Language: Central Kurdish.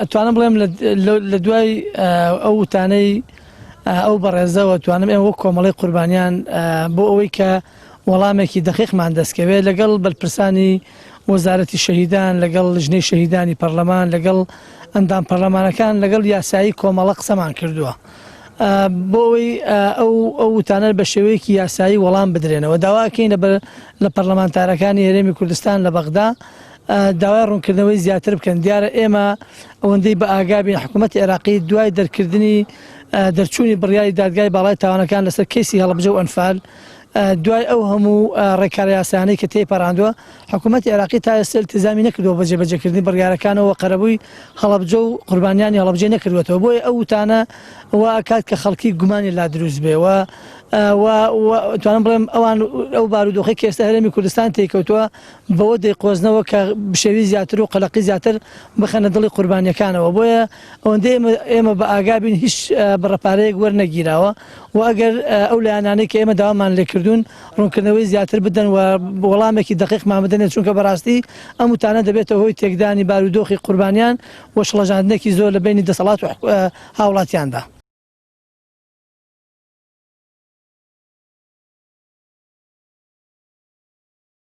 ئەتوانم بڵێم لە دوای ئەو وتانەی ئەو بەڕێزەوە توانم ئێمە وەک کۆمەڵی قوربانیان بۆ ئەوەی کە وەڵامێکی دەقیقمان دەستکەوێت لەگەڵ بەرپرسانی وەزارەتی شەهیدان لەگەڵ لژنەی شەهیدانی پەرلەمان لەگەڵ ئەندام پەرلەمانەکان لەگەڵ یاسایی کۆمەڵە قسەمان کردووە بۆ ئەوەی ئەو ئەو وتانە بە شێوەیەکی یاسایی وەڵام بدرێنەوە داواکەین لە پەرلەمانتارەکانی هەرێمی کوردستان لە بەغدا داوای ڕوونکردنەوەی زیاتر بکەن. دیارە ئێمە ئەوەندەی بە ئاگا بین حکوومەتی عێراقی دوای دەرکردنی دەرچوونی بڕیاری دادگای باڵای تاوانەکان لەسەر کەیسی هەڵەبجە و ئەنفال دوای ئەو هەموو ڕێکارە یاسایانەی کە تێیپەڕاندووە حکوومەتی عێراقی تا ئێستا التزامی نەکردووە بە جێبەجێکردنی بڕیارەکانەوە قەرەبووی هەڵەبجە و قوربانیانی هەڵەبجەی نەکردووەتەوە بۆیە ئەو وتانە وا ئەکات کە خەڵکی گومانی لا دروست بێ و و توانم بڵێم ئەوان ئەو بارودۆخەی کە ئێستا هەرێمی کوردستان تێیکەوتووە بەوە دەیقۆزنەوە کە بشێوی زیاتر و قەلەقی زیاتر بخەنە دڵی قوربانیەکانەوە بۆیە ئەوەندەی ئێمە ئێمە بە ئاگا بین هیچ بڕە پارەیەک وەرنەگیراوە و ئەگەر ئەو لایەنانەی کە ئێمە داوامان لێکردوون ڕوونکردنەوەی زیاتر بدەن و وەڵامێکی دەقیقمان بدەنێ چونکە بەڕاستی ئەم وتانە دەبێتە هۆی تێکدانی بارودۆخی قوربانیان و شڵەژاندنێکی زۆر لە بەینی دەسەڵات و هاوڵاتیاندا.